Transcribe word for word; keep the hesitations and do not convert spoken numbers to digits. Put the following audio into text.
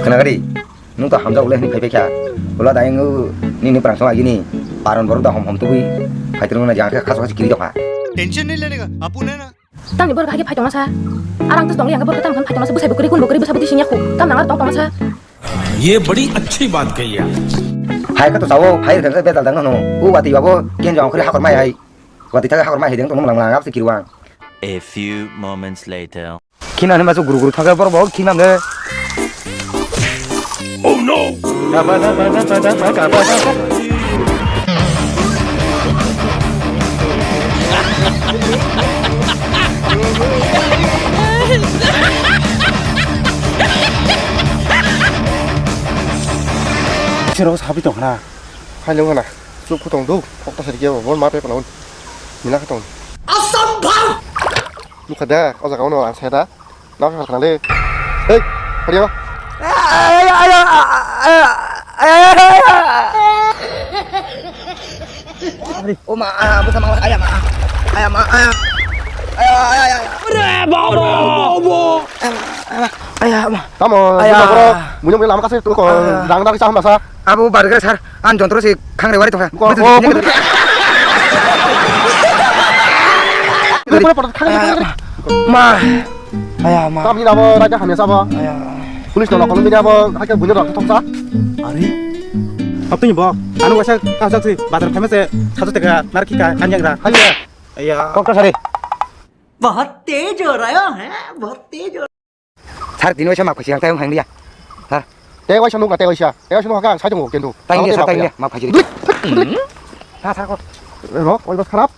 Khna gari, nung to hamjak ule hini phai phai kha. Ula dayang nini prang song agini. Paron borok da hom hom tubui. Phai tong na jang khe khasu khasu kiri jokha. Tension nahi lene ka, apu nahi na. Tamni borok hai khe phai tongma sa. Arang tus tongli ang khe borok tam phai tongma sa, bwsai bwkri kun bwkri bwsa bwdi singya khu. Tam nang ar tong tongma sa. ये बड़ी अच्छी बात कही आप। Hai kha to sao, hai kha bedal dang no. U wati babo ken jong khri hakor mai hai. Wati thaga hakor mai hai deng to nung lang lang ap se kirwang. A few moments later. Khina ni masu guru guru thaga borok bo khina de. Oh no! Sero sabi tong na. Hai lo na. Chup khutong do. Kok ta sari kebo. Bon ma pe kono. Mina khutong. Asambhav! Nukha da, o jaga uno ang saya da. Nang kha khana le. Hei, pari o. Ayo, ayo, ayo, ayo, ayo, ayo. Ari, o ma, ah, bwsa mangla, aya ma, aya ma, aya. Aya, aya, aya, aya. Ore babo, babo. Aya ma, aya ma, aya ma. Tamo, aya ma. Bro, bunyo bunyo lama kasi tu ko, ah, dang dang sa hamba sa. Abo barga sar, an jontro si khangre wari tongkha. Ko, bujo o, sini bujo. Kiri pura pura khangre, khangre. Ma. Aya ma. Tam ni abo raja hamya sabo. Aya. Police no kolom bini abo hakhe bunyo rok thoksa. Ari. Haptini bo. Anu wasa kajak si bazar khaima se satu teka nar kika anyang ra. Hanya. Aya. Kok to sari. बहुत तेज हो रहा है, बहुत तेज हो रहा है। Sir, tini waisa map khaisi ang tayong hang liya. Sir. Tei waisa nukha, tei waisa. Tei waisa nukha kha ang sai tongo kendo. Tayong liya, sir, tayong liya. Map khaisi. Sir, sir, ko. Rok, oi bas kharap.